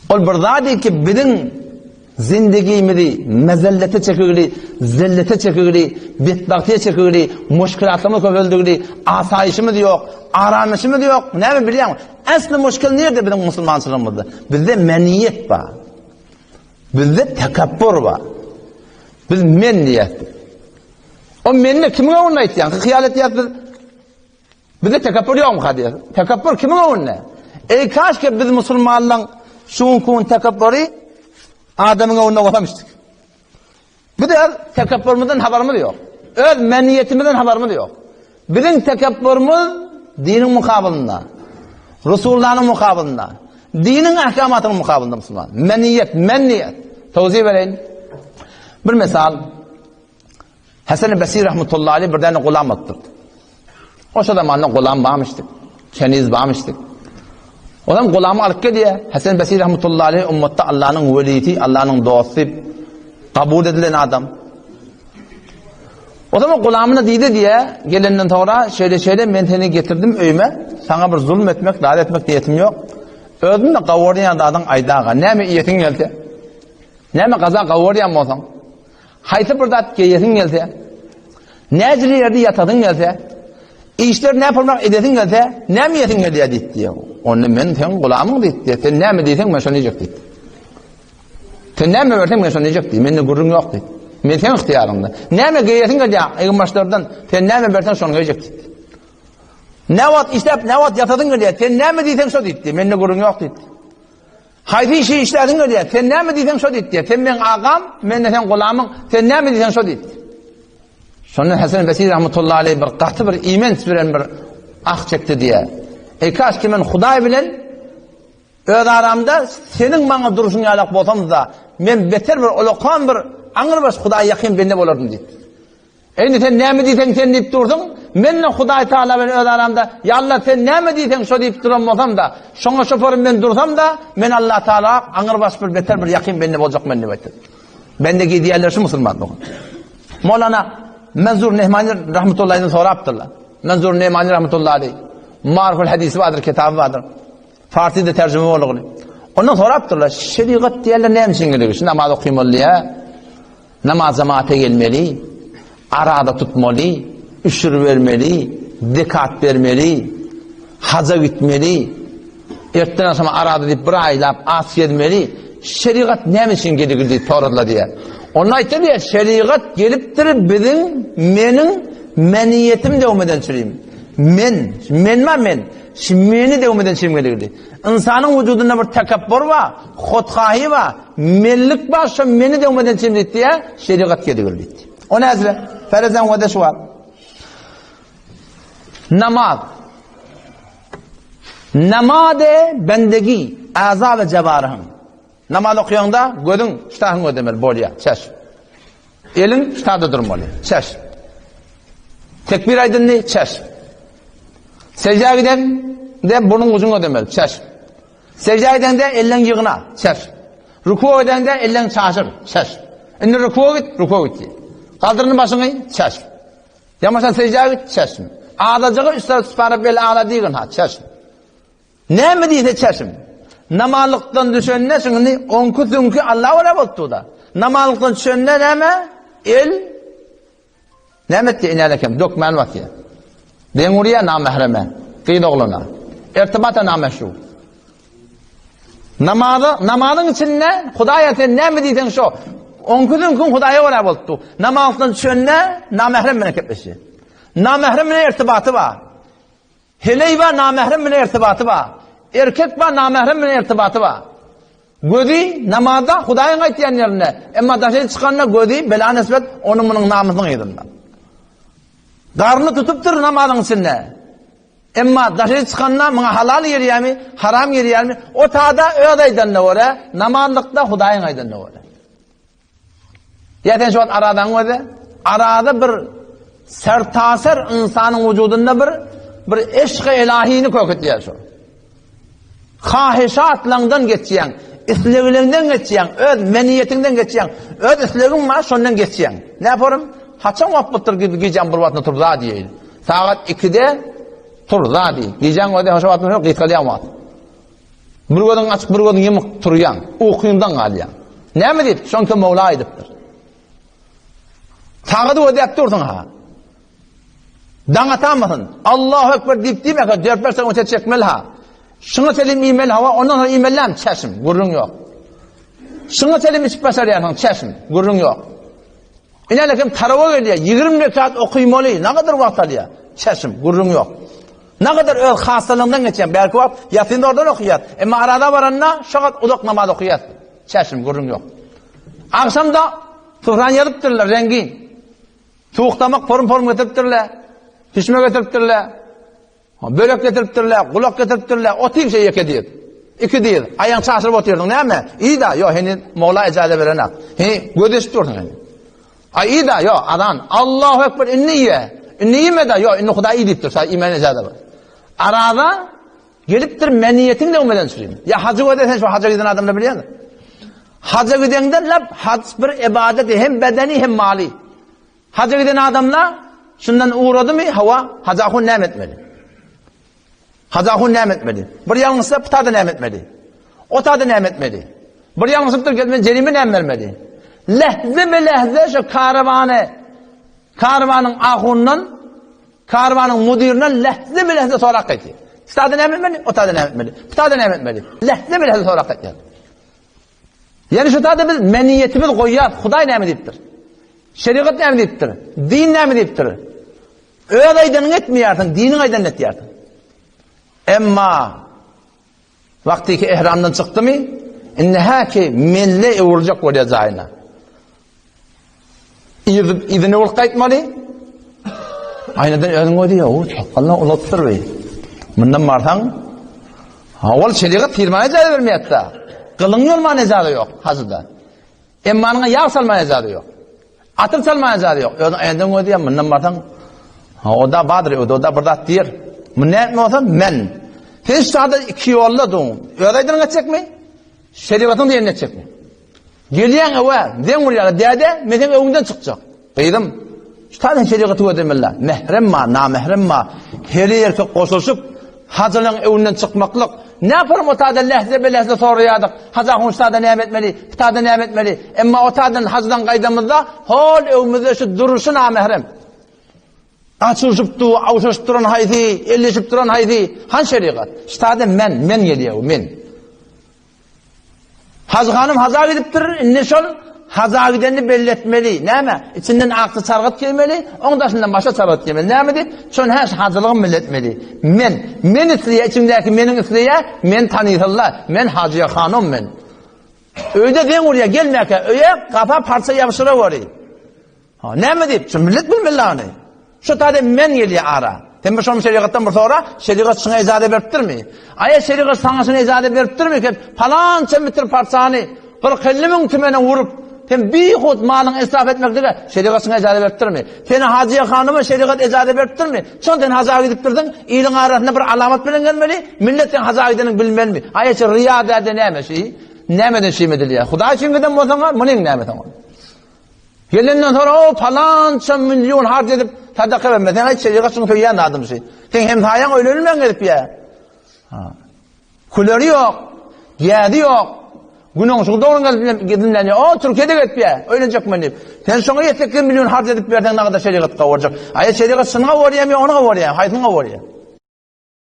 Ol bir zat ki biziň zindigimizi mezellete çekigli, zellete çekigli, betbagtyýa çekigli, muşkilatlarymyz köpeldigli, asaýyşymyz ýok, aramyşymyz ýok. Näme bilýäňmi? Äsli muşkil nirde biziň musulmançylygymyzda? Bizde meniýet bar. Bizde tekepbur bar. Biz men diýýäs. O menne kimiň öňünde aýtýaň? Hyýal etýäs biz. Bizde tekepbur ýokmyka diýýär. Tekepbur kimiň öňünde? Eý kaşke biz musulmanlaň şu günki gün tekepbury adamyň öňünde bolsamyşdyk. Biz öz tekepburymyzdan habarymyz ýok. Öz meniýetimizden habarymyz ýok. Biziň tekepburymyz diniň mukabylynda. Resulullahnyň mukabylynda. Diniň ahkamatynyň mukabylynda musulman. Meniýet, meniýet. Towzi bereýin. Bir misal. Hasan-y Basri rahmetullahi aleyh bir däne gulam alypdyr. O şo zamanda gulam barmyşdyk. Keniz barmyşdyk. Olam gulamy alyp gelýär. Hasan Basri rahmetullahi aleyh ummatda Allanyň welisi, Allanyň dosty kabul edilen adam. O zaman gulamyna diýdi diýe, gelenden soňra şeýle-şeýle men seni getirdim öýüme, saňa bir zulm etmek, zat etmek niýetim ýok. Özüm de gawurýan zadyň aýdaga, näme iýesiň gelse, näme gaza gawurýan bolsaň, Haýsy bir zat geýesiň gelse, näjili ýerde ýatasyň gelse, işler näpolmak edesiň gelse, näme iýesiň gelýär diýdi diýýär. Onda men seň gulamyň diýdi diýýär. Sen näme diýseň men şony iýjek diýdi. Sen näme berseň men şony iýjek diýdi. Mende gürrüň ýok diýdi. Men seň ygtyýaryňda. Näme geýesiň gelýär eginbaşlardan, sen näme berseň şony geýjek diýdi. Ne wagt işläp, ne wagt ýatasyň gelýär, sen näme diýseň şo diýdi. Mende gürrüň ýok diýdi. Haýsy işi işläsiň gelýär? Sen näme diýseň şo diýdi. Sen meň agam, men-de seň gulamyň. Sen näme diýseň şo diýdi. Şonda Hasan Basri rahmetullahi aleyh bir gaty bir imenç bilen bir ah çekdi diýýär. Eý kaş ki men Hudaý bilen öz aramda seniň maňa durşuň ýalak bolsam-da, men beter bir ulakan bir aňrybaş Hudaýa ýakyn bende bolardym diýdi. Indi sen näme diýseň sen diýip dursuň, men-de Hudaý Taala bilen öz aramda, Ýa Alla sen näme diýseň şo diýip duran bolsam-da, şoňa şoparym men dursam-da, men Alla Taala aňrybaş bir beter bir ýakyn bende boljak men diýip aýtdy. Bendegi diýerler şu musulman dogan. Molana Menzur Nehmani rahmetullahi aleyh sorapdyrlar. Menzur Nehmani rahmetullahi aleyh Marful hadisi bardyr, kitaby bardyr. Farsyda terjime boldugyny. Ondan sorapdyrlar, şerigat diýerler näme üçin gerek? Şu namaz okymaly diýär. Namaz jamaata gelmeli, arada tutmaly, üşür bermeli, zekat bermeli, haja gitmeli, ertden agşama arada diýip bir aýlap aç gezmeli. Şerigat näme üçin gerekli diýip soradylar diýýär. Onda aýtdy diýýär, şerigat gelipdir biziň, meniň meniýetim döwmeden çürim. Men, men bar men, şu meni döwmeden çürim gerekli. Ynsanyň wujudynda bir tekepbur bar, hothahi bar, Menlik bar şo meni döwmeden çem diýdi diýä, şerigat gedigil diýdi. O näzle? Ferezen wada şu bar. Namaz. Namaz-e bendegi, aza we jebarihim. Namaz okaýaňda gözüň ştahyň ödemeli bolýar, çeş. Eliň ştada durmaly, çeş. Tekbir aýdyndy, çeş. Seždä giden de burnuň ujuň ödemeli, çeş. Sežde edeňde elleň ýygna, çeş. Ruku edeňde elleň çaşyr, çeş. Indi rukuwa git, rukuwa git diýip. Galdyr indi başyňy, çeş. Ýamaşan seždä git, çeş. Azajygy üstüne tutup bel ala diýgin ha, çeş. Näme diýse çeşim. Namazlykdan düşende şuny onki süňki Alla görä bolupdy-da. Namazlykdan düşende näme? El Näme etdi inäl ekem, dökmän basýar. Deň urýar namähreme, gyz oglana. Ertibata nameşru. Namaza, namazyň içinde Hudaýa sen näme diýseň şo. Onki süňküň Hudaýa görä bolupdy. Namazdan düşende namährem bilen kepleşýär. Namährem bilen ertibaty bar. Heleý bar, namährem bilen ertibaty bar. Erkek bar, namährem bilen ertibaty bar. Gözi namazda Hudaýyň aýtýan ýerinde, emma daşary çykanda gözi bela nesbet onuň munuň namysynyň yzynda. Garny tutupdyr namazyň içinde. Emma daşary çykanda muňa halal girýärmi, haram girýärmi? O tada öz aýdanyna görä, namazlykda Hudaýyň aýdanyna görä. Ýa sen şu wagt aradaň göze, arada bir sertaser ynsanyň wujudynda bir bir eşk-i elahini köketýär şu. Haheşatlaňdan geçýäň, islegleriňden geçýäň, öz meniýetiňden geçýäň, öz islegiň bar, şondan geçýäň. Näporym? Haçan wagt bolupdyr gijäň bir wagtynda tur za diýeýin. Sagat 2-de tur za diý. Gijäň özi hoşa wagtynda gysgalýan wagt. Bir gözüň açyk, bir gözüň ýumuk turýaň, ukyňdan galýaň. Näme diýip, şonka Mowla aýdypdyr. Sagady gözläp dursuň ha. Daň atamasyn. Allahu ekber diýip diýmeke, dört-beş sagat öte çekmeli ha. Şuňa selim iýmeli hawa, ondan soň iýmeli çeşim, gürrüň ýok. Şuňa selim içip başarýarsyň, çeşim, gürrüň ýok. Ine kim tarawa gelýär, 20 rekat okymaly, nägadar wagt alýar? Çeşim, gürrüň ýok. Nägadar öz hassalygyndan geçýän, belki wagt ýasyn oradan okaýar. Emma arada baranda şogat uzak namaz okaýar. Çeşim, gürrüň ýok. Agşamda sufran ýazypdyrlar, rengin. Suwuk damak porum-porum getiripdirler. Pişme getiripdirler. Börek getiripdirler, gulak getiripdirler. Otyr şeý ýeke diýip. Iki diýip, aýaň çaşyryp otyrdyň näme? Iý-da, ýo, heniz molla ejaza berenak. He, göz eşip dursuň heniz. Aý, iý-da, ýo, azan. Allahu ekber, indi iýe. Indi iýme-de, ýo, indi Hudaý iý diýipdir, saňa iýmäne ejaza bar. Araza gelipdir, meniýetiň döwmeden çürim. Ýa hajy göze sen şu haja giden adamlar bilýärmi? Haja gideňde lap hac bir ibadet hem bedeni hem mali. Haja giden adamlar şundan ugradymy, hawa, Hajy ahun näme etmeli? Hajy ahun näme etmeli? Bir ýalňyşsa putada näme etmeli? O tada näme etmeli? Bir ýalňyşypdyr gelmen jerime näme bermeli? Lehze be lehze şu karawany karwanyň ahundan karwanyň müdirinden lehze be lehze sorag gaýtýar. Putada näme etmeli? O tada näme etmeli? Putada näme etmeli? Lehze be lehze sorag gaýtýar. Ýani şu taýda biz meniýetimiz goýýas, Hudaý näme diýipdir? Şerigat näme diýipdir? Din näme diýipdir? Öz aýdanyňy etmeýärsiň, diniň aýdanyny etýärsiň. Emma wagtyky ehramdan çykdymy, indi häki melle öwrüljek bolýar jaýyna. Yzyna bolup gaýtmaly. Aýnadan özüň gözi ýok, sakgalyny uzadypdyr bi. Mundan barsaň, ha ol şerigat firmana ijaza bermeýär-de. Gylyň ýolmana ijaza ýok hajyda. Emmanyňa ýag salmana ijaza ýok. Atyr salmana ijaza ýok. Özüň aýnadan gözi ýok, mundan barsaň, ha o da bardyr, o da bir zat diýer. Mun näme bolsa men. Sen şu sada iki ýolda duň. Öz aýdanyňy etjekmi? Şerigatyň diýenini etjekmi? Gelýäň öwe, zeň urýarlar, däde, men seň öňüňden çykjak. Gyzym, şu taýdan şerigaty gözlemeli. Mährem bar, namährem bar. Her erkek goşulyşyp, hajylaryň öňünden çykmaklyk. Näparam o taýdan lähze-be-lähze soraýardyk, Hajy ahun şu taýda näme etmeli, bu taýda näme etmeli? Emma o taýdan hajydan gaýdamyzda, hol öňümizde şu duruşy namährem. Açylyşyp dur, awşaşyp duran haýsy, elleşip duran haýsy? Han şerigat? Şu taýdan men, men gelýär, men. Hajy hanym haja gidipdir, indi şol haja gidenini belli etmeli. Näme? Içinden akja çargat geýmeli, oň daşyndan başga çargat geýmeli. Näme diýip? Şony hä şu hajylygym belli etmeli. Men, men isleýä, içimdäki meniň isleýä, men tanysynlar. Men Hajyýa hanym men. Öýde deň urýa, gelmäkä öýe gapa parça ýabşyraweri. Ha, näme diýip, şu millet bilmeli ony. Şu taýda men gelýär ara. Sen bir şonuň şerigatdan bir sora, şerigat şuňa ijaza beripdirmi? Aýa şerigat saňa şuny ijaza beripdirmi ki, palança metr parçany 40-50 müň tümene urup, sen bihut malyňy israf etmeklige şerigat şuňa ijaza beripdirmi? Seni Hajyýa hanyma şerigat ijaza beripdirmi? Şon sen haja gidipdirsiň, iliň arasynda bir alamat bilen gelmeli, millet sen haja gideniňi bilmelimi? Aýa şu riýa däde näme şi? Nämeden şim edilýär? Hudaý üçin giden bolsaň, munyň näme soň? Gelenden soň o palança milyon harç edip sadaka berme. Sen aýt şerigat şuny söýýän adamsy. Sen hemsaýaň öýlenmän gelip ýa. Ha. Küleri ýok. Gädi ýok. Günüň şu dogry gelip gidinlen o Türkiýede gelip ýa. Öýlenjek men diýip. Sen şoňa 7 milyon harç edip berseň nagada şerigat gowurjak. Aý şerigat şuny gowurýar, ony gowurýar, haýsyny gowurýar?